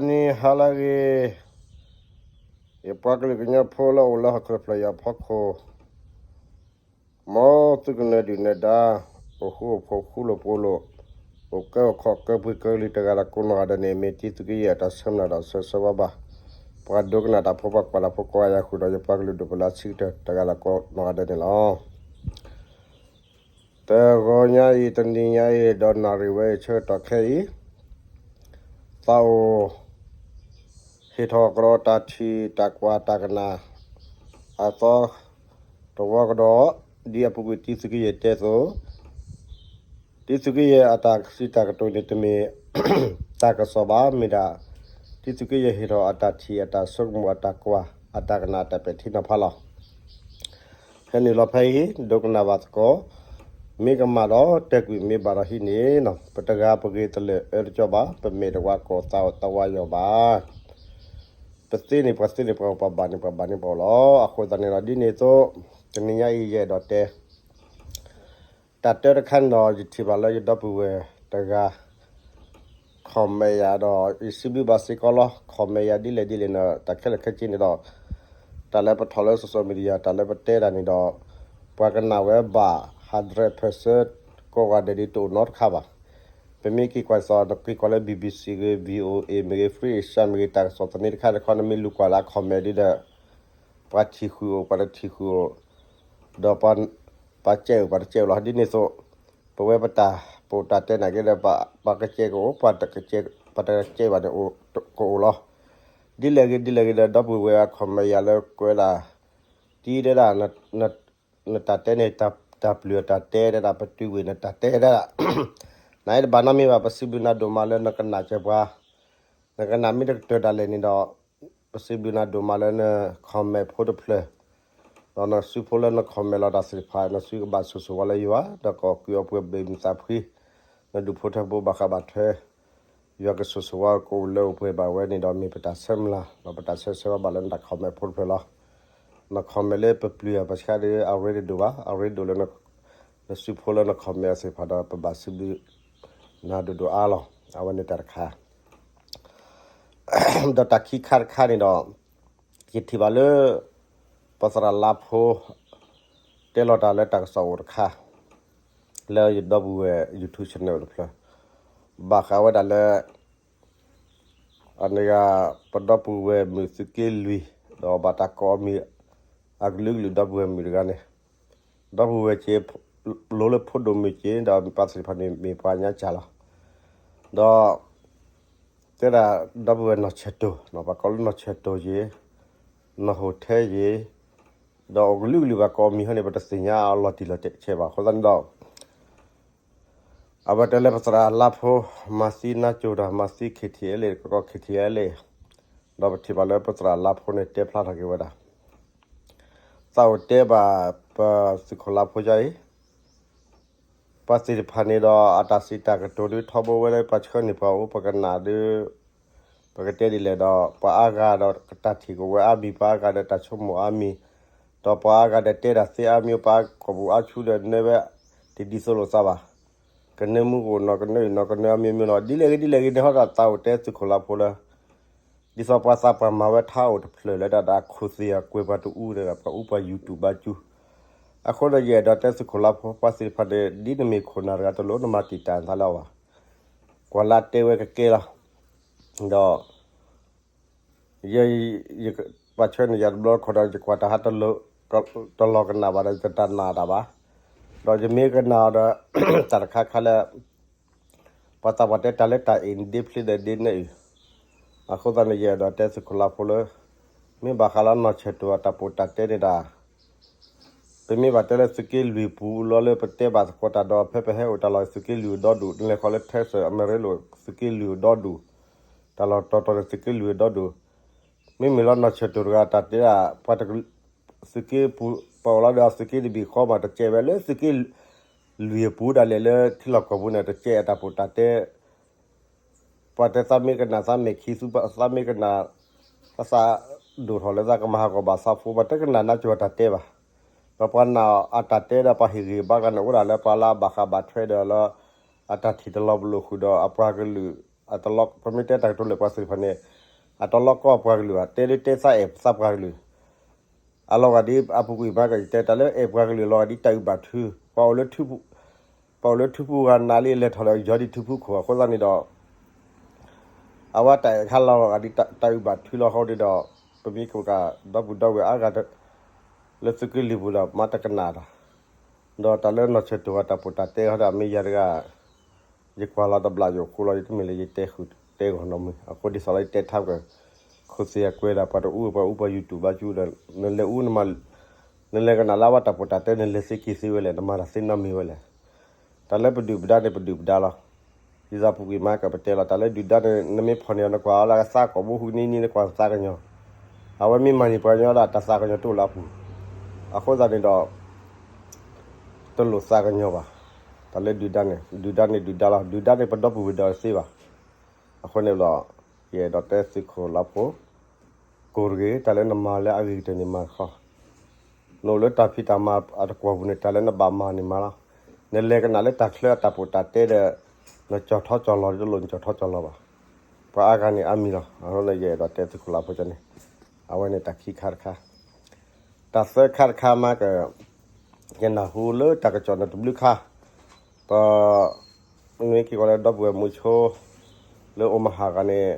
နံၤဟါလၢအဂ့ၤ, ယပှၤကလုာ်ကညီဖိလၢအိၣ်လၢဟီၣ်ခိၣ်ဖျၢၣ်အံၤအဖီခိၣ်, မ်သုကနၢၤဒုၣ်နၢၤဒါ, အိၣ်ဃူအိၣ်ဖိးဃူလိာ်ဖိးလိာ်, အိၣ်ကၢအိၣ်ခီၣ်ကၢပှ့ၤကၢကလံၤတဂၤဒီးကိးနီၢ်ဂၤဒဲးန့ၣ် မ့ၢ်တံသုးက့ယဲၢ်အတၢ်ဆၢမုၢ်လၢ်ဒီးဆၢဂ့ၤဆၢဝါဘၣ် ပှၤဒိကနၣ်တၢ်ဖိ ပှၤကွၢ်တၢ်ဖိကိးဂၤဒဲးဃုာ်ဒီး ယပှၤကလုာ်ဒိၣ်ပလၢဆံးကတၢၢ်တဂၤဒီးကိးနီၢ်ဂၤဒဲးန့ၣ်လီၤ. တဂီၤညါအံၤ တနံၤညါအံၤ ဒီးနၣ်ရံၣ်ဝဲအံၤဆၢကတီၢ်ခဲအံၤ, သးအိၣ် ဟ့ၣ်ထီၣ်ကဒီးတၢ်ထံၣ်တၢ်ကွၢ်တၢ်ကနၣ် အသီတဝီကဒီး, ဒ်အပူၤကွံာ်တံသုးက့ယဲၢ်တဲအသိး, တံသုးက့ယဲၢ်အတၢ်စံးတၢ်ကတိၤန့ၣ် တမ့ၢ်တၢ်ကစီၣ်ဘၣ်, မ့ၢ်ဒၣ် တံသုးက့ယဲၢ်ဟ့ၣ်ထီၣ်အတၢ်ထံၣ်အတၢ်ဆိကမိၣ်အတၢ်ကွၢ် အတၢ်ကနၣ်အတၢ်ပဲာ်ထံနီၤဖးလီၤ. ဖဲန့ၣ်လီၤဖဲအံၤ ဒိကနၣ်ဘၣ်သကိး, မ့ၢ်ကမၣ်ဒီးတဲကွံာ် မ့ၢ်ဘၣ်ဒီးဟံးန့ၢ်, ပတဂၤပဂ့ၤတလၢာ်အၢတကီဘၣ်, ပမဲာ်တဝါကိးသးအိၣ်သးဝါယီၤဘၣ်. ပသ့န့ၢ်ပှၤသ့န့ၢ်ပှၤအိၣ်, ပှၤဘၣ်န့ၢ်ပှၤဘၣ်န့ၢ်ပှၤအိၣ်လီၤ. အဃိသတးန့ၣ်ဒီး ဒ်န့ၣ်အသိး တနံၤညါအံၤယအဲၣ်ဒိးတဲ တၢ်တၢတခါန့ၣ်ဒီး ယထံၣ်ဘၣ်လၢယဒီပုၢ်ဝဲၢ်တဂၤ comment ယၤဒီး ယစံးဘျုးဘၣ်စ့ၢ်ကီးလီၤ. Comment ယၤဒ်လဲၣ်ဒ်လဲၣ်န့ၣ် တၢ်ခဲလၢာ်ခဲဆ့န့ၣ်ဒီး တၢ်လၢပထီၣ်လၢ social media တၢ်လၢပတဲတၢ်န့ၣ်ဒီး ပှၤကနၣ်ဝဲဘၣ် hundred percent ကိးဂၤဒဲးဒ်တအိၣ်နီတခါဘၣ်. ပမ့ၢ်က့ၤကွၢ်သီး နက့ၤကွၢ်လၢ BBC ဂ့ၤ VOA မ့ၢ်ဂ့ၤ Free Asia မ့ၢ်ဂ့ၤ တၢ်ကစီၣ်သန့တခါတခီ နမ့ၢ်လူၤကွၢ်လၢ comment ဒ်ဒီး ပှၤထံၣ်ဃုာ်အိၣ် ပှၤတထံၣ်ဃုာ်အိၣ် ဒီးပှၤ ပှၤစဲအိၣ် ပှၤတစဲအိၣ်လီၤ. ဒ်န့ၣ်အသိး ပဝဲပတၢ်ပီးတၢ်တဲန့ၣ်က့ဒီး ပှၤကစဲကအိၣ် ပှၤတကစဲ ပှၤတကစဲဘၣ်န့ၣ် ကအိၣ်လီၤ. ဒ်လဲၣ်ဂ့ၤဒ်လဲၣ်ဂ့ၤဒီး ဒီပုၢ်ဝဲၢ်အ comment ယၤလၢကွဲးဒၣ် တံတဲဒၣ် နတၢ်တဲန့ၣ် တၢ်ပျုၢ်အတၢ်တဲဒၣ် ပတုာ်ဝံၤနတၢ်တဲဒၣ် နအံၤတဘၣ်နီတမံၤဘၣ် ပစံးဘျုးနၤဒိၣ်မးလၢနကနၣ်ကဲပှၤ နကနၣ်မ့ၢ်တကတၢၢ်ဒၣ်လဲာ်န့ၣ်ဒီး ပစံးဘျုးနၤဒိၣ်မးလၢန comment ဖိတဖျၢၣ်, ဒီးနစုဖိလၢန comment လီၤတၢ်သ့ၣ်တဖၣ် နစုကဘၣ်ဆိၣ်ဂ့ၤဝဲလၢယွၤ ဒီးကီၢ်ကုၢ်အီပှဲၤဘ့ၣ်မုၢ်သးဖှံ, နဒူၣ်ဖိထၢဖိဘၣ်ဃးဘၣ်ထွဲ, ယွၤကဆိၣ်ဂ့ၤဝဲကအိၣ်လၢအိၣ်ပှဲၤဘၣ်ဝဲန့ၣ်ဒီး မ့ၢ်ပတၢ်ဆၢမုၢ်လၢ် ဒီးပတၢ်ဆၢဆၢဝဲဘၣ်လၢနတၢ် comment ဖိတဖျၢၣ်လီၤ. န comment လၢပပျုၢ်အပှၤဆှါဒီး အရ့တဒိၣ်ဘၣ်, အရ့ဒိၣ်လၢ နစုဖိလၢန comment အသ့ၣ်တဖၣ်ဒီး ပဘၣ်စံးဘျုးနၤဒိၣ်ဒိၣ်အါလီၤ. အဝဲန့ၣ်တၢ်တခါ ဒီးတၢ်ခံခါတခါန့ၣ်ဒီး ယထံၣ်ဘၣ်လၢ ပသရၣ်လါဖိ တဲလီၤတၢ်လၢတၢ်ကစီၣ်အိၣ်တခါ လၢယဒီပုၢ်ဝဲၢ် YouTube channel တဖျၢၣ် ဘၣ်ဃးဝဲဒၣ်လၢ အန့ၣ်ဂ့ၤ ပဒီပုၢ်ဝဲၢ်မုၣ်သုးက့လွံၢ် ဒီးဘၣ်တၢ်ကိးအမံၤ အကလုာ်ကလုာ်ဒီပုၢ်ဝဲၢ်မုၣ်တဂၤန့ၣ် ဒီပုၢ်ဝဲၢ်က့ၤ လိၤလၢဖိဒိၣ်မုၣ်က့ၤ ဒီးပှၤသ့ၣ်တဖၣ်န့ၣ်မ့ၢ်ပှၤညါစၢ်လီၤ. ဒီး တဲဒၣ် ဒီပုၢ်ဝဲၢ်နီၢ်ဆၢၣ်တိၢ် ပှၤကိးလၢနီၢ်ဆၢၣ်တိၢ်ယ့ၤ နီၢ်ဟိၣ်ထဲယ့ၤ ဒီးအိၣ်ကလုာ်ကလုာ်ဘၣ်ကိးမံၤဟီန့ၣ် ပတသ့ၣ်ညါအလီၤတံၢ်လီၤဆဲးဘၣ် အဃိသတးန့ၣ်ဒီး အဝဲတဲလၢပသရၣ်လါဖိ မၤသံနါကၠိတၢ် မၤသံ KTLA ကကီ KTLA ဒီးပထံၣ်ဘၣ်လၢပသရၣ်လါဖိန့ၣ်တဲဖျါထီၣ်က့ၤဝဲဒၣ် သးအိၣ်တဲဘၣ်ပသုးခိၣ်လါဖိယါအံၤ ပှၤသ့ၣ်တဖၣ်န့ၣ်ဒီး အတၢ်စံးတၢ်ကတိၤဒုးထီဘိဝဲလၢပှၤဆှၢန့ၢ်ပှၤအိၣ် ပကနၣ်ဒုး ပကတဲဒ်လဲၣ်ဒီး ပှၤအါဂၤဒီးတၢ်ထံၣ်ကအိၣ်ဝဲအါမံၤ ပှၤအါဂၤဒီးတၢ်ဆိကမိၣ်အါမံၤ ဒီးပှၤအါဂၤဒီးတဲတၢ်သ့အါမံၤ ပှၤကိာ်ပူၤအါဆူၣ်ဒီးနၢဝဲ တဒ်သိးလိာ်သးဘၣ် ကနၢမူကအိၣ်နီၢ်ကနၢအံၤနီၢ်ကနၢအါမံၤမံၤလီၤ ဒ်လဲၣ်ဂ့ၤဒ်လဲၣ်ဂ့ၤန့ၣ် ဟီဒီးသးအိၣ်တဲသုးခိၣ်လါဖိလၢ ဒ်သိးပှၤသးပှၢ်မၤဝဲထါအိၣ်တဖျၢၣ်လၢဒၣ်ဒီးခိၣ်သ့ၣ်အကွဲၤပှၤတအူဒီး ပှၤအူပှၤယူၤတူၢ်ဘါကူ အဃိဒီးယအဲၣ်ဒိးတဲသုးခိၣ်လါဖိ ပှၤသ့ၣ်တဖၣ်န့ၣ် ဒ်နမ့ၢ်ခိၣ်နၢ်တဂၤတလိၣ် နမၤတံာ်တာ်နသးလၢအီၤဘၣ် ကွၢ်လၢတဲဝဲကကဲလီၤ ဒီး ယ ယ ပှၤဆှၢန့ၢ်ယၤတဘျီတခီၣ်ဒီး ယကွၢ်တၢ်ဟးတလီၤကနၣ်ဘၣ်ဒီး ယတနာ်တၢ်ဘၣ်. ဒီးယမ့ၢ်ကနၣ်အီၤဒီး တၢ်တခါခါလၢ ပှၤသးပှၢ်တဲတၢ်လၢတၢ်အ့ၣ်န့ၣ် ဒ့ဖျ့ဒီးဒ့နဲၣ်အုၣ်, အဃိသတးန့ၣ် ယအဲၣ်ဒိးတဲသုးခိၣ်လါဖိလၢ မ့ၢ်ဘၣ်ဃးလၢနီၢ်ဆၢၣ်တိၢ်အတၢ်ပီးတၢ်တဲန့ၣ်ဒၣ် ပမ့ၢ်ဘၣ်တဲလၢသုးက့လွံၢ်ပူၤလီၤလၢပတဲဘၣ်သကိးတၢ်ဒီး ဖဲပဟဲအိၣ်တၢ်လီၢ်သုးက့လွံၢ်အဒီဒူၣ် နလဲၤဃီလၢ Texas အမဲရ့လိာ် သုးက့လွံၢ်အဒီဒူၣ် တၢ်လီၢ်တတီၤတီၤန့ၣ်သုးက့လွံၢ်အဒီဒူၣ် မ့မ့ၢ်လီၤနီၢ်ဆၢၣ်တိၢ်တဂၤတၢ်တဲဒၣ် ပှၤတကလုာ် သုးက့ပူၤ ပအိၣ်လီၤဒီးသုးက့တဘ့ၣ်ဃီမး တကဲဝဲလၢသုးက့လွံၢ်အပူၤဒၣ်လဲာ်လၢထံလီၢ်ကီၢ်ပူၤန့ၣ် တကဲအတၢ်ပီးတၢ်တဲ ပှၤတဲသးမ့ၢ်ကနၣ်သးမဲာ်ခံသူ သးမ့ၢ်ကနၣ် သးဒိၣ်ထီၣ်လၢသးကမၤဟးဂီၤဘၣ်သးဖိ ပှၤတကနၣ်နါကၠိၤအတၢ်တဲဘၣ်. ဒီးပှၤနာ်အတၢ်တဲဒီးပှၤဟ့ၣ်ဂံၢ်ဘါကျါန့ၣ် အိၣ်ဒၣ်လၢပှၤလၢအဘၣ်ဃးဘၣ်ထွဲဒီးလၢ အတၢ်ထံၣ်တလီၤပလိာ်ဃုာ်ဒီးအပှၤကလုာ် အတလီ ပမ့ၢ်တဲတၢ်ကတိၤလၢပှၤသ့ၣ်တဖၣ်န့ၣ် အတလီၤကီၢ်ပှၤကလုာ်ဘၣ်, တဲဒ်တဲသးအဲၣ်သးပှၤကလုာ် အလီၤဂာ်ဒ်အပူၤကွံာ်မးကတဲ တၢ်လၢအဲၣ်ပှၤကလုာ်လီၤဂာ်ဒ်တၢ်အုၣ်ဘၣ်ထု, ပှၤအိၣ်လၢထူပူၤဂၤနးလံ လဲၤထီၣ်လၢယီၤဒ်ထူပူၤခိၣ်အဃိသတးန့ၣ်ဒီး အဝဲတၢ်အဲၣ်ခါလီၤဂာ်ဒ်တၢ်အုၣ်ဘၣ်ထုလီၤ. အဃိန့ၣ်ဒီး ပမ့ၢ်ကကးဒီပုၢ်ဒီဝဲၢ်အါဂၤ လၢသုးက့လွံၢ်ပူၤဒီး မၤတကနၣ်တၢ်, ဒီးတၢ်လၢနီၢ်ဆၢၣ်တိၢ်ဂၤတၢ်ပိာ်တၢ်တဲဟီဒီး အမ့ၢ်ယၤတဂၤ ယကွၢ်လီၤတဘျီယအိၣ်ဃိလီၤ ယတမ့ၢ်လၢယတဲဃုာ်တဲဂီၢ်နီတမံၤ အဃိဒ်သိးလၢယတဲထါပှဲၤ ခိၣ်သ့ၣ်အကွဲးဒၣ်ပှၤတအူပှၤအူပှၤ YouTube ဘၣ်ကၠူဒီး နလဲၤအူနမၤ နလဲၤကနၣ်လၢအဝဲတၢ်ပိာ်တၢ်တဲ နလဲၤသ့က့ၤသ့ဝဲလဲၣ် နမၤတၢ်သ့နီတမံၤဝဲလဲၣ်. တၢ်လၢပဒုၣ်ပဒါန့ၣ် ပဒုၣ်ပဒါလီၤ. ဒ်သိးပူၤကွံာ်မးကပတဲလီၤ တၢ်လၢဒုၣ်ဒါန့ၣ် နမ့ၢ်ဖီၣ်န့ၢ်အီၤ နကွၢ်အီၤလၢအသးကိာ်ဘိဃုနံၤနံၤ နကွၢ်သးကညီၤ, အဝဲမ့ၢ်မၤန့ၢ်ပှၤကညီဒီး တၢ်သးကညီၤတအိၣ်လၢအပူၤ, အဃိသတးန့ၣ်ဒီး တလိၣ်သးကညီၤဘၣ်. တၢ်လၢဒုၣ်ဒါန့ၣ် ဒုၣ်ဒါန့ၣ်ဒုၣ်ဒါလီၤ. ဒုၣ်ဒါန့ၣ်ပဒီပုၢ်ဝဲၢ်ဒီးတသ့ဘၣ်. အဃိန့ၣ်ဒီး ယအဲၣ်ဒိးတဲသုးခိၣ်လါဖိ ကိၢ်တဂ့ၤ တၢ်လၢနမၤလၢအဂ့ၤကတၢၢ်န့ၣ်မၤတခီ, နအိၣ်လၢတၢ်ဖံးတၢ်မၤအတကွီၢ်ပူၤန့ၣ် တၢ်လၢနဘၣ်မၤန့ၣ်မၤလီၤ. နလဲၤကနၣ်လၢတၢ်ချၢအတၢ်ပိာ်တၢ်တဲဒီး နကၠီၣ်ထီကၠီၣ်လီၤ တလိၣ်နကၠီၣ်ထီကၠီၣ်လီၤဘၣ်. ပှၤအါဂၤန့ၣ်အါမံၤလီၤ. အဃိန့ၣ်ယအဲၣ်ဒိးတဲသုးခိၣ်လါဖိကန့ၣ် အဝဲန့ၣ်တၢ်ခံခါတခါ တၢ်သၢခါတခါမးက ယနၢ်ဟူလၢတၢ်ကစီၣ်န့ၣ်တဘျုးခါ, ပ မ့ၢ်က့ၤကွၢ်လၢဒီပုၢ်ဝဲၢ်မုဆိ လၢအိၣ်မဟါဂၤန့ၣ်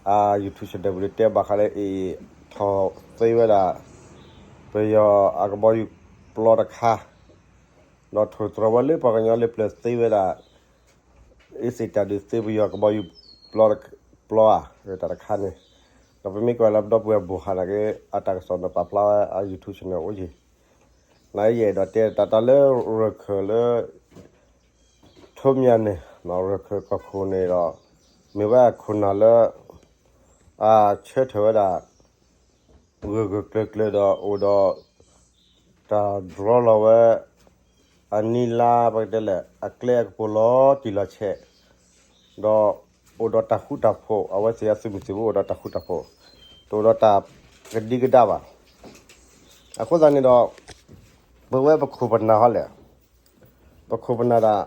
အ YouTube channel ပူၤန့ၣ် တဲဘၣ်ဃးလၢ AA ထီၣ်သ့ဝဲဒၣ် ပယီၤအကဘီယူၤပျီတခါ, ဒီးထိၣ်သတြီၤဝဲလၢပှၤကညီလၢပျၢၤသ့ဝဲဒၣ် အ့စ့ၣ်တၢ်ဒုးသ့ပယီၤကဘီယူၤပျီဧါ, တၢ်တခါန့ၣ်, ဒီးပမ့ၢ်ကွၢ်လၢဒီပုၢ်ဝဲၢ်ဘိၣ်ဟးနာ်က့ အတၢ်ကစီၣ်န့ၣ်ပာ်ဖျါဝဲအ YouTube channel အိၣ်ယံၤ, နာ်က့ယအဲၣ်ဒိးတဲတၢ်တၢ်လၢရၢၢ်ခၢၣ်လၢ ထိးမၠၣ်န့ၣ် ရၢၢ်ခၢၣ်ကီၢ်ခိၣ်န့ၣ်ဒီး မ့ၢ်ဝဲအခိၣ်နၢ်လၢ အဆၢထၢၣ်ဝဲဒၣ် ဂၢၢ်ဂၢၢ်ကျၢၤကျၢၤဒီးအိၣ်ဒီး တၢ်ဒြီလီၤဝဲ အနံၤလါပကတဲလဲၣ် အကျဲအကပိာ်လီၤတံၢ်လီၤဆဲး, ဒီးအိၣ်ဒီးတၢ်ဃူတၢ်ဖိး အဝဲသ့ၣ်အသုးမုၢ်သံၣ်ဘိအိၣ်ဒီးတၢ်ဃူတၢ်ဖိး, တအိၣ်ဒီးတၢ်ကဒံကဒါဘၣ်. အဃိသတးန့ၣ်ဒီး ပဝဲပခိၣ်ပနၢ်ဟီလဲၣ်, ပခိၣ်ပနၢ်ဒၣ်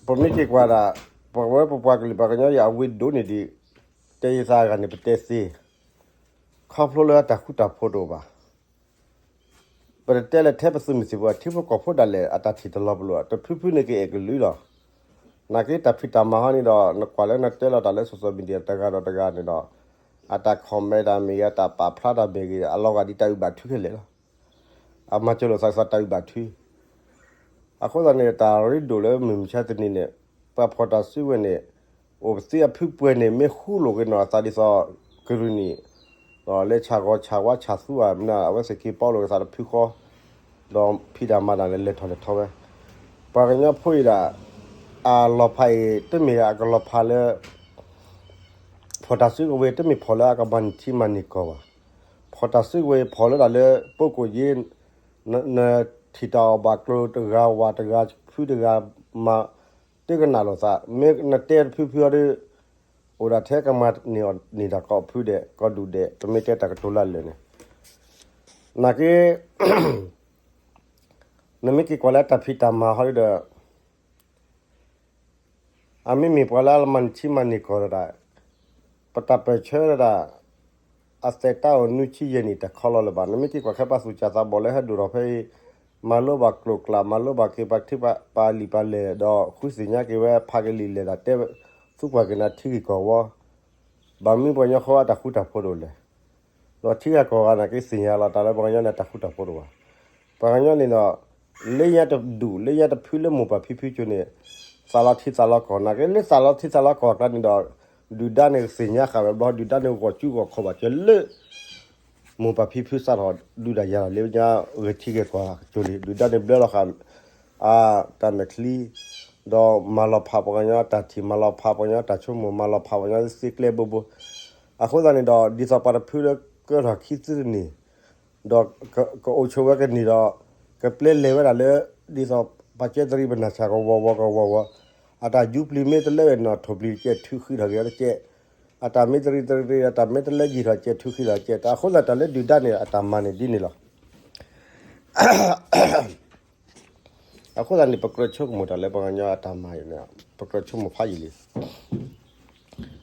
ပမ့ၢ်က့ၤကွၢ်ဒၣ် ပဝဲပပှၤကလုာ်ပှၤကညီယၤအဝ့ၢ်ဒိၣ်န့ၢ်ဒံး တဲယသးအဂၤန့ၣ် ပတဲသ့, ခီဖျိလၢအတၢ်ဃူတၢ်ဖိးတအိၣ်ဘၣ်. ပတတဲလၢထဲပသုးမုၢ်သံၣ်ဘိ ထံဖိကီၢ်ဖိဒၣ်လဲာ် အတၢ်ထံၣ်တလီၤပလိာ် တဖုဖုန့ၣ်ကအဲၣ်ကလုာ်လီၤ. နာ်က့တၢ်ဖံးတၢ်မၤဟီန့ၣ်ဒီး နကွၢ်လၢနတဲလီၤတၢ်လၢ social media တဂၤဒီးတဂၤန့ၣ်ဒီး အတၢ် comment တၢ်မ့ၢ်ဂ့ၤ အတၢ်ပာ်ဖျါတၢ်မ့ၢ်ဂ့ၤ အလီၤဂာ်ဒ်တၢ်အုၣ်ဘၣ်ထုခဲလၢာ်လီၤ. အမၤစၢၤလိာ်သးကစီၣ်တၢ်အုၣ်ဘၣ်ထု အဃိသတးန့ၣ် တၢ်ရ့ဒိၣ်လၢမုၢ်မဆါတနံၤန့ၣ် ပှၤဖီၣ်တၢ်စုကဝဲၤန့ၣ် အိၣ်ပသ့အဖုပှဲၤန့ၣ် မ့ၢ်ဃူလိာ်က့ၤနီၢ်အသးဒ်သိး ကရံၣ်နံၣ် လဲၤဆၣ်ဂီၤဆၣ်ဝါဆၣ်သူဧါ မနုၤ အဝဲသ့ၣ်က့ၤပီလိာ်က့ၤသးတဖုဃီ ဒီးဖံးတၢ်မၤတၢ်န့ၣ် လဲၤထီၣ်လဲၤထီဝဲ ပှၤကညီဖိအံၤဒၣ် အလီၤဖးအံၤ တမ့ၢ်အကလီၤဖးလၢ ဖီၣ်တၢ်စုကဝဲၤ တမ့ၢ်ဖီၣ်လၢအကမၤန့ၢ်ထံမၤန့ၢ်ကီၢ်ဘၣ်. ဖီၣ်တၢ်စုကဝဲၤ ဖီၣ်လၢတၢ်လၢ ပိကိၣ်ယ့ နထံၣ်တၢ်အီၣ်ဘၣ်ကျိၤတဂၤဝၤတဂၤဖုတဂၤမၤ တကနၣ်လိာ်သး မ့ၢ်နတဲတဖုဖုအီၤဒီး အိၣ်ဒၣ်ထဲကမၤန့ၢ်အီၤန့ၢ်တၢ်ကီၢ်ဖုဒဲး ကီၢ်ဒူၣ်ဒဲး ပမ့ၢ်တဲတၢ်ကတိၤလၢအလၢာ်န့ၣ် နာ်က့ နမ့ၢ်က့ၤကွၢ်လၢတၢ်ဖံးတၢ်မၤဟီဒီး အမ့မ့ၢ်ပှၤလၢအမၤန့ၢ်ထံမၤန့ၢ်ကီၢ်ဒၣ် ပတၢ်ပၢၢ်ဆၢဒၣ် အသက်တၢ်အိၣ်နွံဆံယဲၢ်နံၣ်တခီလီၤလၢၤဘၣ်. နမ့ၢ်က့ၤကွၢ်ခဲပှၤသူၣ်စၢ်သးဘီၣ်လၢဟဲဒိၣ်ထီၣ်ဖဲအံၤ မၤလိဘၣ်ကျိာ်ကျး မၤလိဘၣ်က့ၤပှၤထံပှၤလံာ်ပှၤလဲၢ် ဒီးဃုသ့ၣ်ညါက့ၤဝဲဖးက့ၤလံာ်လဲၢ်ဒၣ်တဲ သူကွၢ်က့ၤနၤထံဂ့ၢ်ကီၢ်ဝီ ဘၣ်မနုၤပှၤကညီဃီအတၢ်ဃူတၢ်ဖိးတအိၣ်လဲၣ်. ဒီးထံဂၤကီၢ်ဂၤနာ်က့သ့ၣ်ညါလီၤ တၢ်လၢပှၤကညီန့ၣ်တၢ်ဃူတၢ်ဖိးတအိၣ်ဘၣ်. ပှၤကညီန့ၣ်ဒီး လၢညါတဒူၣ် လၢညါတဖုလၢမိၢ်ပၢ်ဖံဖုကၠိန့ၣ် သးလီထံသးလီကီၢ် နာ်က့လၢသးလီထံသးလီကီၢ်အကျါန့ၣ်ဒီး ဒုၣ်ဒါန့ၣ်သ့ၣ်ညါဃာ်ဝဲဘျီ ဒုၣ်ဒါန့ၣ်ဂီၤစုဂီၤခီၣ်ဘၣ်ကၢလၢ မိၢ်ပၢ်ဖံဖုစးထီၣ်ဒုးတၢ်ယၤလီၤ လၢညါဂဲၤထံဂဲၤကီၢ်ကၠိလံ ဒုၣ်ဒါန့ၣ်ဘျၢလီၤဃာ် အတၢ်မဲာ်ချံ ဒီးမၤလီၤဖးပှၤကညီတၢ်ထံၣ် မၤလီၤဖးပှၤကညီတၢ်ဆိကမိၣ် မၤလီၤဖးပှၤကညီသ့ကျဲဘိဘိ အဃိသတးန့ၣ်ဒီး ဒ်သိးပှၤတဖုလၢကၢထီၣ်ခံသ့တနံၣ် ဒီးကအိၣ်ဆိးဝဲကန့ၢ်ဒီး ကပျဲလဲၤဝဲဒၣ်လၢ ဒ်သိးပှၤကဲတရံးပနၢ်ဆၣ်ကဝီၤဝီၤကဝီၤဝီၤ အတၢ်ယူပျံၤမ့ၢ်တလၢဝဲနီၢ်ထိၣ်ပျံၤတကဲးထုးဃံထီၣ်က့ၤအီၤတကဲး အတၢ်မ့ၢ်တရံးတရံး အတၢ်မ့ၢ်တလၢယံာ်ထီၣ်ကဲးထုးဃံထီၣ်ကဲး အဃိသတးတၢ်လၢဒုၣ်ဒါန့ၣ် အတၢ်မၤန့ၣ်ဒ်န့ၣ်လီၤ. အဃိသတးန့ၣ် ပကြၢးဆိကမိၣ်တၢ်လၢပှၤကညီအတၢ်မၤအံၤန့ၣ် ပကြၢးဆိကမိၣ်ဖးယံာ်လံ.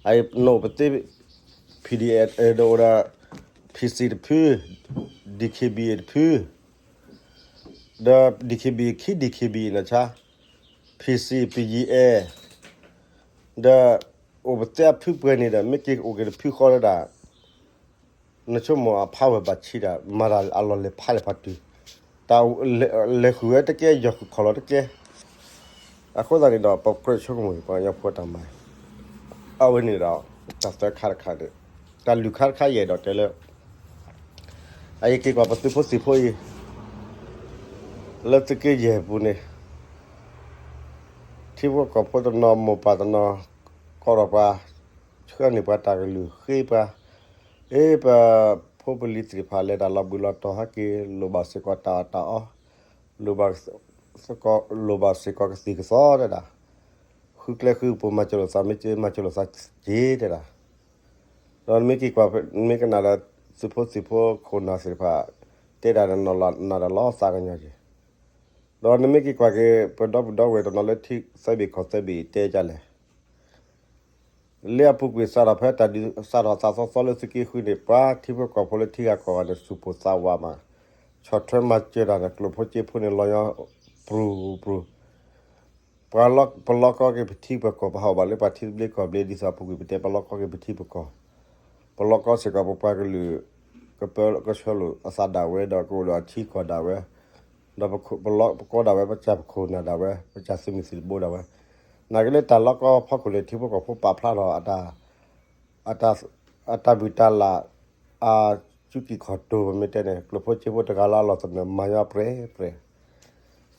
အအံၤ နအိၣ်ပသ့ P D F ဒီးအိၣ်ဒီး P C တဖု D K B A တဖု ဒီး D K B A ခံ D K B A နီၢ်ဆါ P C P G A ဒီး အိၣ်ပသ့အဖုပှဲၤန့ၣ်ဒီး မ့ၢ်က့ၤအိၣ်က့ၤတဖုဃီလၢဒၣ် နဆိကမိၣ်အဖးဝဲဘၣ်ဆံးဒၣ် မၤတၢ်အလီၢ်လဲၤဖးလဲၤဖးတုၤ တၢ်လဲၤဃုာ်ဝဲတကဲ ယီၢ်ဃုာ်ခီၣ်လီၤတကဲ. အဃိသတးန့ၣ်ဒီး ပကြၢးဆိကမိၣ် ပှၤကညီဖိတၢ်မၤ အဝဲန့ၣ်ဒီး တၢ်သၢခါတခါန့ၣ် တၢ်လွံၢ်ခါတခါယအဲၣ်ဒိးတဲလၢ အယက့ၤကွၢ်ပသုးဖိသံၣ်ဖိအံၤ လၢသုးက့ယဲၢ်ပူၤန့ၣ် ထံဖိကီၢ်ဖိတနီၤ မိၢ်ပၢ်တနီၤ ကိးထီၣ်ပှၤ ဆှၢန့ၢ်ပှၤတၢ်ကလုၢ်ဃ့ပှၤ အ့ ပဖိပလံၤသ့ၣ်တဖၣ် လဲၤတၢ်လီၤဘှံးလီၤတီၤဟဲက့ၤ လိၣ်ဘၣ်စ့ၢ်ကီးတၢ်အီၣ်တၢ်အီ လိၣ်ဘၣ် လိၣ်ဘၣ်စ့ၢ်ကီးကသံၣ်ကသီတဲဒၣ် ဃုကျဲဃုပူၤ မၤစၢၤလိာ်သးမ့ၢ်က့ၤ မၤစၢၤလိာ်သးက့ၤတဲဒၣ်. ဒီးနမ့ၢ်က့ၤကွၢ် နမ့ၢ်ကနၣ်ဒီး သုးဖိသံၣ်ဖိခိၣ်နၢ်သ့ၣ်တဖၣ် တဲဒၣ်န့ၣ် နၢ်ဒီးလီၤသးကညီၤက့ၤ ဒီးနမ့ၢ်က့ၤကွၢ်က့ၤ ပဒီပုၢ်ဒီဝဲၢ်တနီၤလၢထံသၢဘ့ၣ်ကီၢ်သၢဘ့ၣ်တဲဒ်လဲၣ် လၢအပူၤကွံာ်စးထီၣ်ဖဲတၢ်ဒုးစးထီၣ်သးသီသီလၢသုးက့ဃုန့ၣ် ပှၤထံဖိကီၢ်ဖိလၢထံဂၤကီၢ်ဂၤန့ၣ် စူၢ်ပိၢ်သးဝးမး ဆီၣ်ထွဲမၤစၢၤတၢ်န့ၣ် ကျိၣ်ဖိစ့ဖိန့ၣ် လီၤညီပြူၤပြူၤ ပှၤလီၤ ပလီၢ်ကီက့ၤပထံပကီၢ် ပဟးအိၣ်ဘၣ်လၢပှၤထံသဘျ့ကီၢ်ဘျ့ ဒ်သိးအပူၤကွံာ်ပတဲ ပလီၢ်ကီက့ၤပထံပကီၢ် ပလီၢ်ကီစ့ၢ်ကီးပပှၤကလုာ် ကပၢကဆှၢလိာ်အသးဒၣ်ဝဲ ဒီးကအိၣ်ဒီးအထံကီၢ်ဒၣ်ဝဲ ဒီးပလီၢ်ပကီဒၣ်ဝဲ ပစၢ်ပခိၣ်နၢ်ဒၣ်ဝဲ ပစၢ်သုးမုၢ်သံၣ်တဘိဒၣ်ဝဲ နာ်က့လၢတၢ်လီၢ်ကီဖီခိၣ်န့ၣ် ထံဖိကီၢ်ဖိပာ်ဖျါထီၣ် အတၢ်ဘုၣ်တၢ်လၣ် အစုကံၢ်ခီၣ်တိၤ ပမ့ၢ်တဲန့ၣ် ကျိၣ်ဖိစ့ဖိတဂၤလၢအလီၢ်သနၢၣ် မၤညီပြဲပြဲ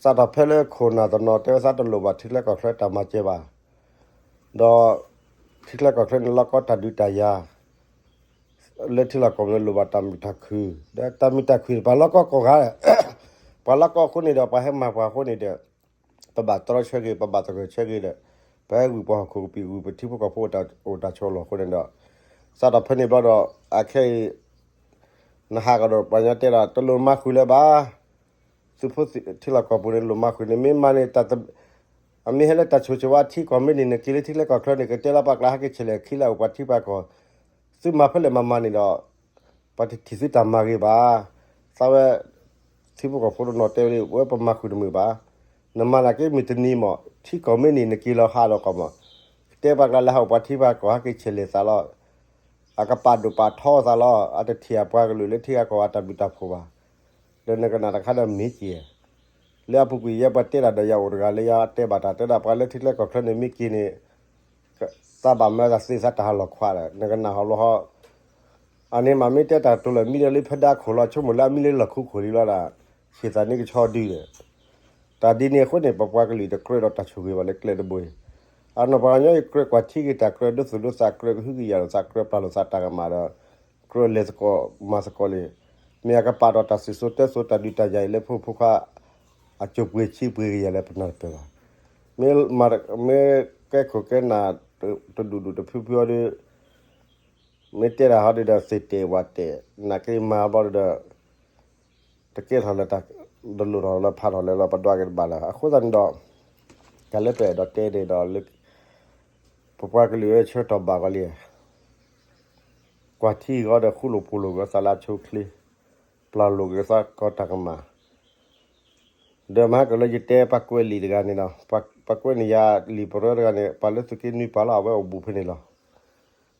စးထီၣ်ဖဲလၢခိၣ်နၢ်တနီၤ တဲဝဲသးတလိၣ်ဘၣ်ထံချၢကီၢ်ချၢတၢ်မၤစၢၤဘၣ် ဒီး ထံချၢကီၢ်ချၢန့ၣ် လီၢ်ကီတၢ်ဒုးတၢ်ယၤ လၢထံလီၢ်ကီၢ်ပူၤန့ၣ် လိၣ်ဘၣ်တၢ်မုာ်တၢ်ခုၣ် ဒီးတၢ်မုာ်တၢ်ခုၣ်န့ၣ် ပှၤလီၢ်ကီကိးဂၤ ပှၤလီၢ်ကီအဃိန့ၣ်ဒီး ပှၤဟဲမၤပှၤအဃိန့ၣ်ဒီး ပဘၣ်တြီဆၢက့ၤ ပဘၣ်သဂၢၢ်ဆၢက့ၤဒီး ပဟဲဂုာ်ပှၤဟီၣ်ခိၣ်ကပံာ် ဂုာ်ပထံဖိကီၢ်ဖိအိၣ်တၢ်ဆိးလီၢ်အဃိန့ၣ်ဒီး စးထီၣ်ဖဲန့ၣ်ဘျီဒီး အခဲအံၤ နဟးကဒီးပှၤကညီတဲဒီး တလိၣ်မၤဃုာ်လၢၤဘၣ် သုးဖိထံလီၢ်ကီၢ်ပူၤန့ၣ် လိၣ်မၤဃုာ်န့ၣ် မ့ၢ်မၤန့ၣ် အမ့ၢ်ဟဲလၢတၢ်ဆိၣ်ဆိၣ်ဝါထံကီၢ်မ့ၢ်န့ၣ် နက့ၤလၢထံချၢကီၢ်ချၢန့ၣ် ကတဲလီၤပာ်ကျါဟဲက့ၤဆဲးလဲၤခံလၢအအိၣ်ပှၤထံပှၤကီၢ် သုမၤဖဲလဲၣ်မၤမၤန့ၣ်ဒီး ပှၤတထံၣ်သုတၢ်မၤဂ့ၤဘၣ်. သးဝဲ ထံဖိကီၢ်ဖိတနီၤတဲဝဲ ဝဲပမၤဃုာ်တမုာ်ဘၣ်. နမၤနာ်က့မုၢ်တနံၤမး ထံကီၢ်မ့ၢ်န့ၣ် နက့ၤလီၤဟးဒီးကီၢ်မး ကတဲပာ်ကျါလၢဟးအိၣ်ပှၤထံပှၤကီၢ် ဟဲက့ၤဆဲးလဲၤသးလီၤ. အကပာ်ဒိၣ်ပာ်ထီအသးလီၤ. အတထံၣ်အပှၤကလုာ်လၢထံဂၤကီၢ်ဂၤတၢ်ဘျုးတၢ်ဖှိၣ်ဘၣ်. ဒီးနကနၣ်တခါဒီးမ့ၢ်က့ၤ လၢအပူၤကွံာ်ယဲပှၤတဲဒၣ်ဒီးယၤအိၣ်တဂၤလၢယတဲဘၣ်တၢ် တဲဒၣ်ပှၤလၢထံချၢကီၢ်ချၢန့ၣ်မ့ၢ်က့ၤန့ၣ် သးဘၣ်မၢသးသ့သးတၢ်ဟးလီၤခွါဒီး နကနၣ်ဟီလီၤဟီ အန့ၣ်မးမ့ၢ်တဲတၢ်တိၤလၢမံလၢဖဲဒါခိၣ်လီၤ ဆိကမိၣ်လၢအမံလၢလီၢ်ခူခိၣ်လံလီၤဒၣ် ဆံးသးန့ၣ်ကဆီဒုဒီး တၢ်ဒ်န့ၣ်အဃိန့ၣ် ပပှၤကလုာ်တကြၢးဒီးတၢ်ဆိၣ်ဂ့ၤဘၣ်လၢကျဲတဘိအံၤ အနီၢ်ပှၤကညီအံၤကြၢးကွၢ်ထံက့ၤတၢ် ကြၢးဒိသူၣ်ဒိသး ကြၢးကဟုကယာ်လိာ်သး ကြၢးပျၢ်လိာ်သးတၢ်ကမၣ်ဒီး ကြၢးလဲၤသကိးမၤသကိးလံ မ့ၢ်အကပာ်ဒီးတၢ်စံၣ်စိၤတဲစိၤတၢ်ဒုးတၢ်ယၤအံၤလၢဖိဖိခွါ အစိၤပှ့ၤဆံပှ့ၤကယၤလၢပနၢ်တပၢၢ်ဘၣ်. မ့ၢ် မ့ၢ်ကဲခိၣ်ကဲနၢ် တဒူၣ်ဒူၣ်တဖုဖုအီၤဒီး မ့ၢ်တဲတၢ်ဟီဒုဒီးသ့ၣ်တဲာ်ဝၣ်တဲာ် နာ်က့မၤဘျီဒီး တကဲထီၣ်လၢတၢ် တလိၣ်ထီၣ်လၢဖးထီၣ်လၢလီၤ ပဒွးက့ၤတဘၣ်လၢၤ အဃိသတးန့ၣ်ဒီး တၢ်လၢပအဲၣ်ဒိးတဲန့ၣ်ဒီး ပပှၤကလုာ်အဆၢကတီၢ်ဘၣ်ဂီၤလံ ကွၢ်ထံဂီၤဒီးဃူလိာ်ဖိးလိာ်က့ၤသးလၢအဆိအချ့ ပျၢ်လိာ်က့ၤသးကီတၢ်ကမၣ် ဒီးမဟါကလၢယတဲပှၤကွဲးလံာ်တဂၤန့ၣ်လီၤ. ပှၤကွဲးန့ၢ်ယၤလံာ်ပရၢတဂၤန့ၣ် ပှၤလၢသုးက့နွံပှၤလီၤ အဝဲအိၣ်ဘူးဖဲန့ၣ်လီၤ.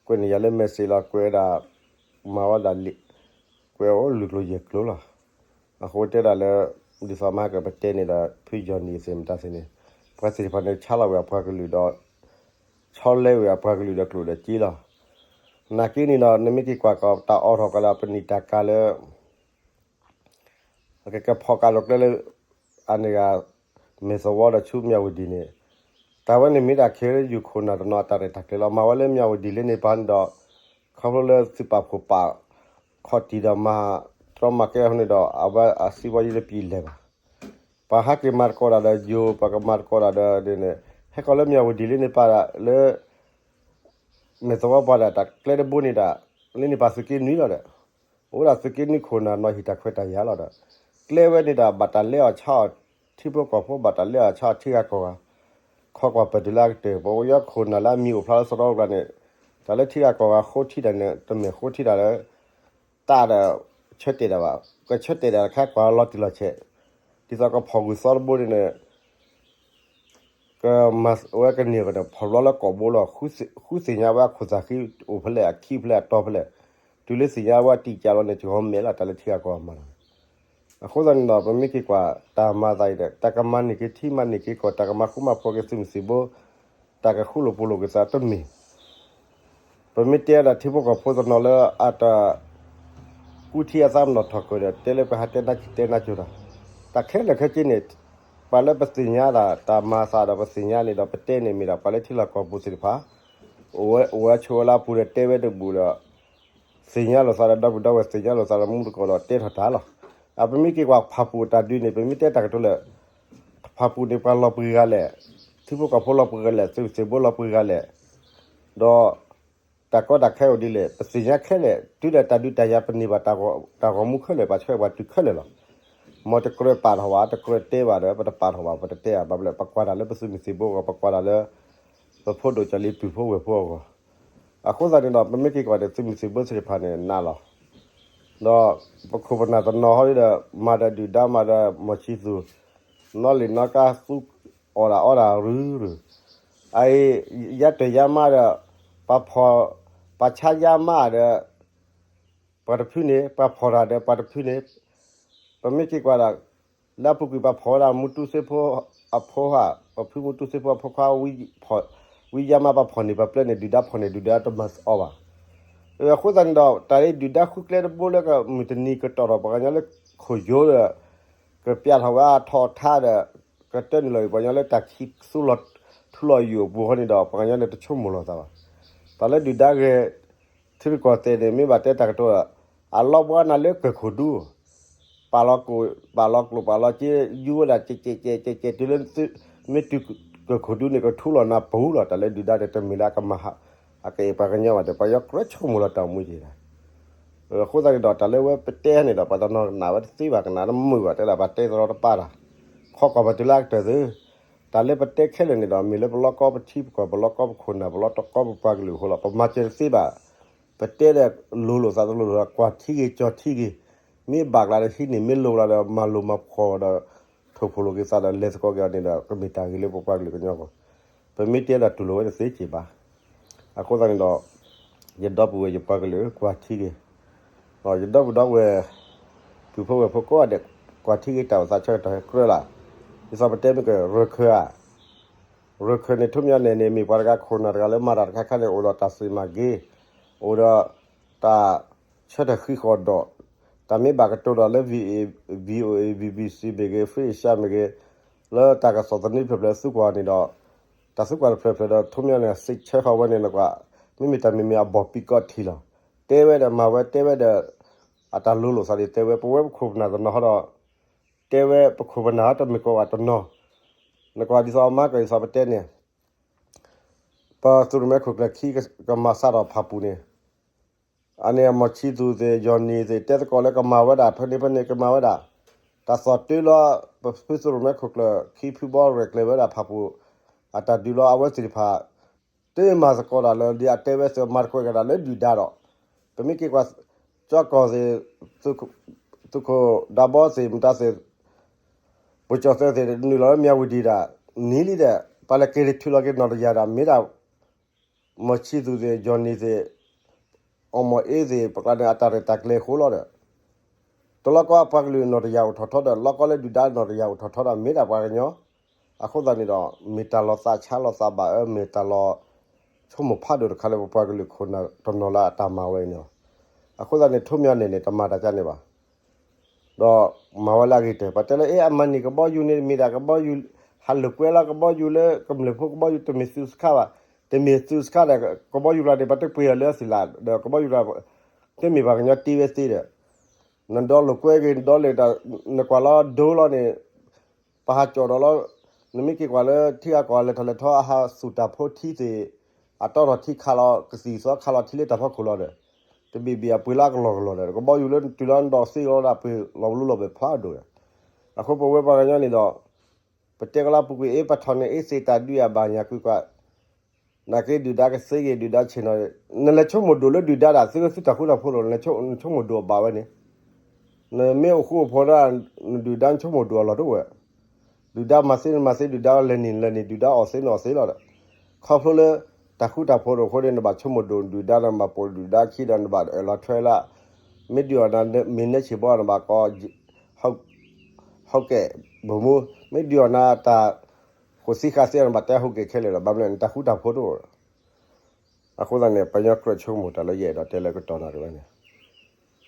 ကွဲးန့ၢ်ယၤလၢ message လီၤ ကွဲးဒၣ် မၤဝဲဒၣ်လံာ် ကွဲးအိၣ်လွံၢ်ကျိၤယဲၢ်ကျိၤလီၤ. အဃိတဲဒၣ်လၢ ဒ်သိးမဟါကပတဲန့ၣ်ဒီး ဖုယီၢ်နံၣ်သ့ၣ်မတၤသ့ၣ်န့ၣ် ပှၤသ့ၣ်တဖၣ်န့ၣ် ဆါလီၤဝဲအပှၤကလုာ်ဒီး ဆီလဲဝဲအပှၤကလုာ်ဒီးကျိၣ်ဒီးစ့လီၤ. နာ်က့န့ၣ်ဒီး နမ့ၢ်က့ၤကွၢ်ကီးတၢ်အိးထီၣ်ကီးလၢပနံာ်တၢ်ကၤလၢ ကကဖီၣ်ကးလိာ်ကျဲလၢ အန့ၣ်ဂၤ မဲာ်သဝီဒီးဆူမၠၣ်ဝတံၣ်န့ၣ် တၢ်ဝဲန့ၣ်မ့ၢ်ဒၣ်ခဲလၢယိၤခိၣ်နၢ်တနီၤအတၢ်ရဲၣ်တၢ်ကျဲၤလီၤ. မၤဝဲလၢမၠၣ်ဝတံၣ်လၢန့ၣ်ပၢ်န့ၣ်ဒီး ခီဖျိလၢသုးပာ်ဖှိၣ်ပာ် ခီၣ်တံၢ်ဒီးမၤတြီမၤကဲအဃိန့ၣ်ဒီး အဝဲအစံးဝဲယဲလၢပျံၤလဲၤဘၣ်. ပှၤဟးက့ၤမၤသကိးတၢ်ဒီးယိၤ ပှၤကမၤသကိးတၢ်ဒီးန့ၣ် ဟဲကီးလၢမၠၣ်ဝတံၣ်လၢန့ၣ်ပၢ်လၢ မဲာ်သဝီပှၤဒၣ်တၢ်ကျဲတဘိန့ၣ်ဒၣ် လၢန့ၣ်ပၢ်သုးက့နွံလီၤဒီး အိၣ်ဒၣ်သုးက့နွံခိၣ်နၢ်နီၢ်ဟံၣ်တၢ်ခွဲးတၢ်ယာ်လီၤဒီး ကျဲဝဲန့ၣ်ဒၣ်ဘၣ်တၢ်လဲအီၣ်ဆါအီၣ် ထံဖိကီၢ်ဖိဘၣ်တၢ်လၢအဆီအထံဂၤကီၢ်ဂၤ ခီကွၢ်ပၢၢ်တုၤလၢအကတၢၢ် ပဝဲယီခိၣ်နၢ်လၢအမံၤအိၣ်ဖျါလၢစီၤဒီဖျၢၣ်န့ၣ် တၢ်လၢထံဂၤကီၢ်ဂၤဃိထံတၢ်န့ၣ် တမ့ၢ်ဃိထံတၢ်လၢ တၢ်ဒီး ဆၢတဲာ်တၢ်ဘၣ် ကဆၢတဲာ်တၢ်တခါကွၢ်လီၤတံၢ်လီၤဆဲး ဒ်သိးကဖီၣ်ဂုၢ်သီတဘိန့ၣ် ကမၤဝဲကန့ၢ်ဘၣ်န့ၣ် ဖီၣ်ဘျီလၢကီၢ်ဘိလီၤ ဃုသ့ၣ်ညါဝဲအခိၣ်သၣ်ဃံအိၣ်ဖဲလဲၣ် အခံဖဲလဲၣ် အတီဖဲလဲၣ် တုၤလၢသ့ၣ်ညါဝဲတံာ်ကၢ်လီၤန့ၣ် ကဂီၤမဲာ်လီၤ တၢ်လၢထံဂၤကီၢ်ဂၤမၤတၢ် အဃိသတးန့ၣ်ဒီး ပမ့ၢ်က့ၤကွၢ် တၢ်မၤသးအံၤဒီး တၢ်ကမၤန့ၢ်က့ၤထံမၤန့ၢ်က့ၤကီၢ် တၢ်ကမၤဃူမၤဖိးက့ၤသုးမုၢ်သံၣ်ဘိ တၢ်ကဃူလိာ်ဖိးလိာ်က့ၤသးတမ့ၢ် ပမ့ၢ်တဲဒၣ်ထံဖိကီၢ်ဖိတနီၤလၢအတ ကူထံအသးမနီၤထီၣ်ကၢၢ်ဒီး တဲလၢပဟးတဲနါကံၢ်တဲနါကၠိၤတၢ် တၢ်ခဲလၢာ်ခဲဆ့န့ၣ် ပှၤလၢပသ့ၣ်ညါတၢ် တၢ်မၤသးဒီးပသ့ၣ်ညါန့ၣ်ဒီး ပတဲန့ၣ်မ့ၢ်ဒၣ် ပှၤလၢထံလီၢ်ကီၢ်ပူၤသ့ၣ်တဖၣ် အိၣ်ဝဲအိၣ်ဝဲဆိးဝဲလၢအပူၤဒီး တဲဝဲတဘူၣ်ဒီး သ့ၣ်ညါလိာ်သးဒီး ဒီပုၢ်ဒီဝဲၢ်သ့ၣ်ညါလိာ်သးဒီး မူတကိးဒီးတဲထီၣ်တၢ်လီၤ. အပမ့ၢ်က့ၤကွၢ်ဖၣ်ပူၣ်တၢ်ဒုးန့ၣ် ပမ့ၢ်တဲတၢ်ကတိၤလၢ ဖၣ်ပူၣ်န့ၣ် ပှၤလီၤပှံၤဂၤလဲၣ်, ထံဖိကီၢ်ဖိလီၤပှံၤဂၤလဲၣ်, သုးမုၢ်သံၣ်ဘိလီၤပှံၤဂၤလဲၣ်, ဒီး တၢ်ကီတၢ်ခဲအိၣ်ဒ်လဲၣ် ပသ့ၣ်ညါခဲလၢာ်, တုၤဒၣ်တၢ်ဒုးတၢ်ယၤပန့ၢ်ဘၣ်တၢ်ဂီၤမူခဲလၢာ် ပှၤဆှၢပှၤတုၤခဲလၢာ်လီၤ. မ်တကြၢးပာ်ထီၣ်ဘၣ် တကြၢးတဲဘၣ်ဒီး ပတပာ်ထီၣ်ဘၣ် ပတတဲဘၣ် ဘၣ်ဘျီ ပကွၢ်တၢ်လၢပသုးမုၢ်သံၣ်ဘိအဂီၢ် ပကွၢ်တၢ်လၢ ပဖိဒိၣ်ကၠီလံ ပုၢ်ဖိဝဲၢ်ဖိအဂီၢ်, အဃိသတးန့ၣ်ဒီး ပမ့ၢ်က့ၤကွၢ်ဒီး သုးမုၢ်သံၣ်ဘိသ့ၣ်တဖၣ်န့ၣ် နးလီၤ. ဒီးပခိၣ်ပနၢ်တနီၤဟီဒ်ဒီး မၤဒီးဒုၣ်ဒါ မၤဒီးမီၢ်ဆံသူၣ်, နီလ့ၣ်နီကါသူ အီၣ်ဒၣ်အီဒၣ်ရုၢ်ရုၢ်, အအံၤ ယါတၢၢ်ယါမါဒီး ပှၤဖီၣ် ပှၤဆါယါမါဒီး ပှၤတဖုန့ၣ် ပှၤဖီၣ်တၢ်ဒီးပှၤတဖုန့ၣ် ပမ့ၢ်က့ၤကွၢ်ဒီး လၢအပူၤကွံာ်ပှၤဖီၣ်ဝဲဒၣ်မူတူစ့ဖိအဖိဟါ, ပဖုမူတူစ့ဖိအဖိခွါ ဝံယါမါပှၤဖီၣ်န့ၢ်ပှၤပျဲန့ၣ် ဒုၣ်ဒါဖီၣ်န့ၢ်ဒုၣ်ဒါတမၤအီၤဘၣ်. အဃိသတးန့ၣ်ဒီး တၢ်အံၤဒုၣ်ဒါဃုကျဲတဘိလၢကမုၢ်တနံၤကတီၢ်ထီၣ်ပှၤကညီလၢခိၣ်ယိဒီး ကပျးထီၣ်ဝဲအထီၣ်အထါဒီး ကတၢၢ်န့ၣ်လီၤအံၤ ပှၤကညီလၢတၢ်ခံးသူလီၤထူလီၤယိာ်အပူၤဃီန့ၣ်ဒီး ပှၤကညီန့ၣ်တဆိကမိၣ်လီၤသးဘၣ်. တၢ်လၢဒုၣ်ဒါဂဲၤ ထံရူၢ်ကီၢ်သဲးန့ၣ် မ့ၢ်ဘၣ်တဲတၢ်ကတိၤဒီး အလီၤဘှါနၤလၢကၢၢ်ခိၣ်ဒူ ပာ်လီၤကျိၣ် ပာ်လီၤကျိၣ်ပာ်လီၤစ့ ယူဝဲဒၣ်ကဲးကဲးကဲးကဲးကဲး တုၤလၢ မ့ၢ်တုၤကၢၢ်ခိၣ်ဒူန့ၣ် ကထူလီၤနၤပူၤလီၤ. တၢ်လၢဒုၣ်ဒါန့ၣ် တမ့ၢ်လၢအကမၤ အကအဲၣ်ပှၤကညီဘၣ်ဒီး ပှၤကညီကြၢးဆိကမိၣ်လီၤတၢ်အိၣ်မူက့ၤဒၣ် အဃိသတးန့ၣ်ဒီး တၢ်လၢဝဲပတဲန့ၣ်ဒီး ပှၤတနီၤကနၣ်ဝဲတသ့ဘၣ် ကနၣ်တမုာ်ဘၣ် တဲဒၣ်ပှၤတဲသရီတပာ်တၢ် ခီကွၢ်ပတုၤလၢအကတၢၢ်သု တၢ်လၢပတဲခဲလၢာ်န့ၣ်ဒီး မ့ၢ်လၢပလီၢ်ကီပထံပကီၢ် ပလီၢ်ကီပခိၣ်နၢ် ပလီၢ်ကီပပှၤကလုာ်အဃိလီၤ. ပမၤစၢၤတသ့ဘၣ်. ပတဲဒီးလိၤလိာ်သးတလိၤလိာ်သး ကွၢ်ထံဂ့ၤကၠီထံဂ့ၤ, မ့ၢ်ဘၣ်ကျါဒီးဟံးန့ၢ် မ့ၢ်လိၤကျါဒီးမၤလိၤမၤဖှီၣ်ဒီး ထိၣ်ဖိလိာ်က့ၤသးဒီး လဲၤသကိးက့ၤအီၤန့ၣ်ဒီး ကမ့ၢ်တၢ်ဂ့ၤလၢပပှၤကလုာ်ကညီအဂီၢ် ပမ့ၢ်တဲဒၣ်တူၢ်လိာ်ဝဲတသ့က့ၤဘၣ်. အဃိသတးန့ၣ်ဒီး ယဒီပုၢ်ဝဲၢ်ယပှၤကလုာ်ကွၢ်ထံဂ့ၤ, ယဒီပုၢ်ဒီဝဲၢ် ပုၢ်ဖိဝဲၢ်ဖိကိးဂၤဒဲး ကွၢ်ထံဂ့ၤ တၢ်အိၣ်သးဆၢကတီၢ်ဟဲကြၢးလၢ်, ဒ်သိးပတဲမ့ၢ်က ရခၢၣ်ဧါ, ရခၢၣ်န့ၣ် ထိးမၠီၤနဲၣ်န့ၣ် မ့ၢ်ပှၤတဂၤခိၣ်နၢ်တဂၤလၢမၤတၢ်တခါခါန့ၣ် အိၣ်ဒီးတၢ်သ့ၣ်မၤဂ့ၤ, အိၣ်ဒီး တၢ်ဆၢထၢၣ်ဃံဃီၣ်ဒီး တၢ်မ့ၢ်ဘၣ်ကတိၤဒီးလၢ VOA, VOA, BBC မ့ၢ်ဂ့ၤ Free Asia မ့ၢ်ဂ့ၤ, လၢတၢ်ကစီၣ်သန့ဖျၢၣ်ဖျၢၣ်သူကွၢ်န့ၣ်ဒီး တၢ်သူကွၢ်တဖျၢၣ်ဖျၢၣ်ဒီး ထိးမၠီၤနဲၣ် စံးဆၢဃီဝဲန့ၣ်နကွၢ်, မ့မ့ၢ်တၢ်မ့မ့ၢ်အဘီၣ်ပံးကီၢ်ထံလီၤ. တဲဝဲဒီးမၤဝဲ တဲဝဲဒီး အတၢ်လိၤလိာ်သးဒ်တဲဝဲ ပဝဲပခိၣ်ပနၢ်တနီၤဟီဒီး တဲဝဲပခိၣ်ပနၢ်ဟီတမ့ၢ်ကိးဂၤတနီၤ, နကွၢ်ဒ်သိးအမါကဒ်သိးပတဲန့ၣ် ပသုးရိၣ်မဲခိၣ်ကျၢၢ်ခံကမၤစးထီၣ်ဖၣ်ပူၣ်န့ၣ်, အန့ၣ်အမီၢ်ဆံသူၣ်သ့ၣ် ယီၢ်နံၤသ့ၣ် တဲသကိးလၢကမၤဝဲဒၣ် ဖဲန့ၣ်ဖဲန့ၣ်ကမၤဝဲဒၣ်, တၢ်သီၣ်တ့လီၤ ပဖုသုးရိၣ်မဲခိၣ်ကျၢၢ်ခံဖုဘီရဲၣ်ကျဲၤဝဲဒၣ်ဖၣ်ပူၣ် အတၢ်ဒုးလီၤ အဝဲသ့ၣ်တဖၣ် တမၤသကိးတၢ်လၢဒ်အတဲဝဲသုးမၤသကိးက့ၤတၢ်လၢဒုၣ်ဒါဒီး ပမ့ၢ်က့ၤကွၢ် ကၠီကီၢ်သ့ၣ် သုးခိၣ်ဒးဘီသ့ၣ် မတၤသ့ၣ် ပကၠီၣ်သၢသ့ၣ် နုာ်လီၤလၢမၠးဝတံၤဒၣ် နံၤလံဒီး ပှၤလဲၤက့ၤထုးလီၤက့ၤနီၢ်တယၢ်ဒၣ် မ့ၢ်ဒၣ် မီၢ်ဆံသူၣ်သ့ၣ် ယီၢ်နံၤသ့ၣ် အီၣ်မီၢ်အ့သ့ၣ် ပကျါန့ၣ်အတၢ်ရဲၣ်တၢ်ကျဲၤအဃိလီၤဒီး တလီၢ်ကီအပှၤကလုာ်နီၢ်တယၢ်အိၣ်ထီၣ်ထီဒီး လီၢ်ကီလၢဒုၣ်ဒါနီၢ်တယၢ်အိၣ်ထီၣ်ထီဒီး မ့ၢ်ဒၣ်ပှၤကညီ အဃိသတးန့ၣ်ဒီး မ့ၢ်တၢ်လီၤသးဆါလီၤသးဘၣ်အၢ မ့ၢ်တၢ်လီၤဆိကမိၣ်ဖးဒိၣ်တခါလၢပပှၤကလုာ်ခိၣ်နၢ်တနီၤလၢအတၢ်မၤဝဲအံၤန့ၣ်လီၤ. အဃိသတးန့ၣ် ထိးမၠီၤနဲၣ်န့ၣ် တမၤတၢ်ကါန့ၣ်ဘၣ် ဒီးမၤဝဲလၢအဂ့ၤကတၢၢ် ပှၤတဲလၢ အ့ အမၤန့ၢ်ကဘီယူၤန့ၣ် မ့ၢ်ဒၣ်ကဘီယူၤ ဟးလိာ်ကွဲလီၤ ကဘီယူၤလၢကမျၢၢ်ဖိကဘီယူၤ တမ့ၢ်သုးစခါဘၣ်, တမ့ၢ်သုးစခါဒီး ကဘီယူၤကျါန့ၣ် ပှၤတပှ့ၤအီၤလၢအသုးလၢ် ဒီးကဘီယူၤကျါ တမ့ၢ်ပှၤကညီတ့ဝဲသ့ဒီး နဒီလိာ်ကွဲက့ၤ နဒီလဲၤတၢ် နကွၢ်လီၤဒိလီၤန့ၣ် ပဟးကၠီၣ်ဒီးလီၤ နမ့ၢ်က့ၤကွၢ်လၢထံဂၤကီၢ်ဂၤလဲၤထီၣ်လဲၤထီ အဟးသူၣ်တၢ်ဖိထံသ့ၣ် အတီထီၣ်ထံခးလီၤ ကသံၣ်သီခးလီၤထံလၢတၢ်ဖီခိၣ်လီၤဒီး တဘ့ၣ်ဘ့ၣ်အပှ့ၤလၢအကလီၢ်ကလီၢ်ဒီး ကဘီယူၤလၢတုၤလီၤနဒီသ့လီၤဒၣ်ပှ့ၤလီၤဘျူလီၤဘဲၣ်ဖးဒိၣ်ဒီး အဃိပဝဲပှၤကညီန့ၣ်ဒီး ပတဲကလီၤပူၤကွံာ်အ့ၣ် ပထီၣ်န့ၣ်အ့ၣ်စ့တၢ်ဒုးအဘၣ်ညါကွံာ်ကွၢ်, နာ်က့ဒုၣ်ဒါကသ့ဂ့ၤ ဒုၣ်ဒါဆ့ၣ်နီၤ, နလဲၤဆိကမိၣ်ဒိၣ်လၢဒုၣ်ဒါဒၣ် သုသုတၢ်ဃူတၢ်ဖိးလိာ် နဆိကမိၣ်ဒိၣ်အဘၣ်ဝဲန့ၣ်, နမ့ၢ်အိၣ်ဃူအိၣ်ဖိးဒၣ် နဒုၣ်ဒါနဆိကမိၣ်ဒိၣ်အလီၢ်တအိၣ်ဝဲ, ဒုၣ်ဒါမၤသ့နမၤသ့ ဒုၣ်ဒါလဲၤနံၣ်လဲၤနံၣ် ဒုၣ်ဒါအီၣ်သ့နအီၣ်သ့လီၤဒီး, ခီဖျိလၢ တၢ်ဃူတၢ်ဖိးတအိၣ်အဃိန့ၣ် နဘၣ်ဆိကမိၣ်ဒိၣ်ဒုၣ်ဒါဒီး နဘၣ်ပိာ်ဒုၣ်ဒါခံဒီး နဘၣ်အၢၣ်လီၤထွဲလၢ မ့ၢ်ဒုးအီၣ်နၤ မ့ၢ်နဲဆံးဘီ နဘၣ်ကိး ဟီၣ်ကဲး ဘိၣ်မူ, မ့ၢ်ဒုးအီၣ်နၤတၢ် ဃိးသံဃာ်သံ နဘၣ်တဲဟီၣ်ကဲးခဲလၢာ်လီၤ. ဘၣ်မနုၤလဲၣ် နတၢ်ဃူတၢ်ဖိးတအိၣ်လီၤ. အဃိသတးန့ၣ် ပှၤကညီကြၢးဆိကမိၣ်တၢ်လၢယအဲၣ်ဒိးတဲလၢကတီၢ်နၢ်တဝဲန့ၣ်,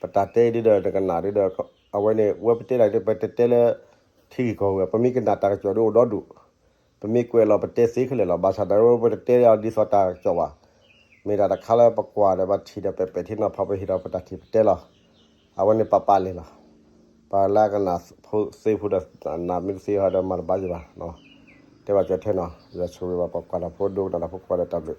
ပတၢ်တဲဒ်ဒီးနကနၣ်ဒ်ဒီး အဝဲန့ၣ် ဝဲပတဲတၢ်ဒ် ပတတဲလၢ ထံဂ့ၢ်ကီၢ်ဂ့ၢ် ပမ့ၢ်ကနၣ်တၢ်ကစီၣ်ဒ်အိၣ်ဒီဒူၣ်, ပမ့ၢ်ကွဲးလီၤပတဲသ့ခဲလၢာ်လီၤ. ဘၣ်ဆၣ်ဒီး ပတတဲဒ်သိးတၢ်ကစီၣ်ဘၣ်. မ့ၢ်ဒၣ်တခါလၢပကွၢ်ဒီးပထံၣ်ဒီး ပဲာ်ပဲာ်ထံနီၤဖး ပဟ့ၣ်ဒီးပတၢ်ထံၣ်ပတဲလီၤ. အဝဲန့ၣ်ပပာ်လဲၣ်လီၤ. ပှၤလၢကနၣ်ဖိသ့ဖိဒီး နမ့ၢ်တသ့ဟီဒီး မၤတဘၣ်ယဘၣ်. တဲဘၣ်ကၠီထဲနီၤ, ယဆိၣ်ဂ့ၤဘၣ်ပှၤကွၢ်တၢ်ဖိ ဒိကနၣ်တၢ်ဖိ ကွၢ်ဒီးတၢ်ဘျုး